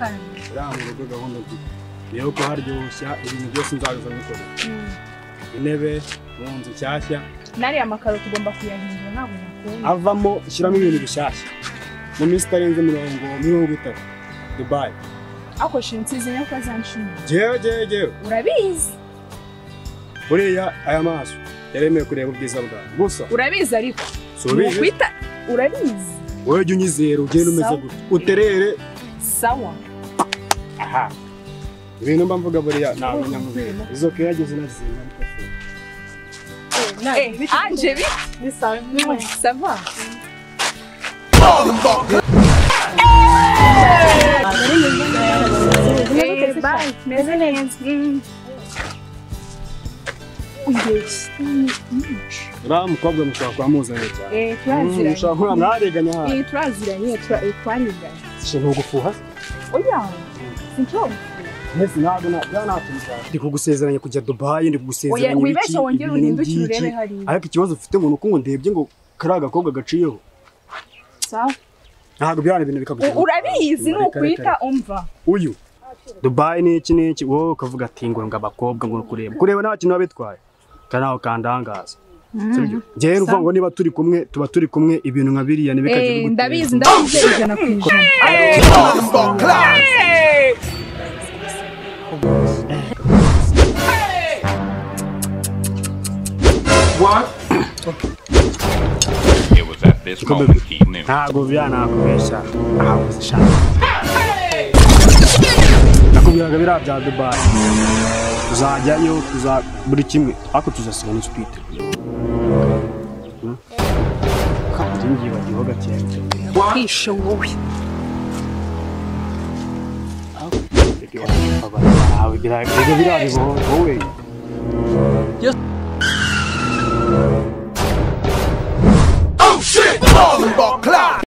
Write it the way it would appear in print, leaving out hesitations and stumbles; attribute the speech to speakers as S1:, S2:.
S1: Uriya mu rugo gahunda mfite niyo kuharyoshya ibintu byose nzabiza mbikora. Intebe mu nzu nshyashya.
S2: Nariya makaro tugomba kuyahindura ntabwo nakunda.
S1: Avamo shyiramo ibintu bishyashya. Mu minsi itarenze 30 Dubai.
S2: Ako shinsize nyo kazanshima.
S1: Jewe.
S2: Urabizi.
S1: Buriya aya maso yaremeye kureba ubwiza bwawe. Gusa
S2: urabizi ariko. Kwita urabizi.
S1: Wowe jya unyizera ugende umeze gutya. Uterere.
S2: Sawa.
S1: Aha. Ibintu mba mvuga buriya ntabwo nyamubera. Izo keyageze nazizinga ariko se.
S2: Anje bi?
S3: Ni sawa.
S2: Ça va. Bye. Meze neza.
S1: Uriya mukobwa mushobora kuba muzanye cyane.
S2: Turaziranye.
S1: Mushobora kuba mwariganye hano.
S2: Turaziranye, twariganye.
S1: Ntugufuha?
S2: Oya, sinshobora gufuha.
S1: Mbese ntabwo ntabwo ndi kugusezeranya kujya Dubai, ndi kugusezeranya
S2: ibiki. Wibeshye wongere uhindukire urebe hariya.
S1: Ariko ikibazo ufite ngo nuko ngo ndebye ngo kariya gakobwa gaciyeho.
S2: Sawa.
S1: Ntabwo byari ibintu bikagutera.
S2: Urabizi nukwita umva.
S1: Uyu Dubai ni iki n'iki wowe ukavuga ati ngo abakobwa ngo kureba. Kureba nta kintu bitwaye. Kanaho kandangaza. Sibyo? Njyewe uvuga ngo niba turi kumwe tuba turi kumwe ibintu nka biriya ntibikajye bigutera.
S2: Ndabizi ndabizi 100%.
S4: What?
S5: It was at this moment he knew.
S1: Ntabwo byanakubeshya. Ntabwo zishaka. Nakubwiraga biriya bya Dubai. Tuzajyayo tuza buri kimwe ariko tuzasiga n'icyo twiteguye. Kandi ngibagiwe gakeya.
S2: Kwishe wowe.
S1: Biriya biboho wowe.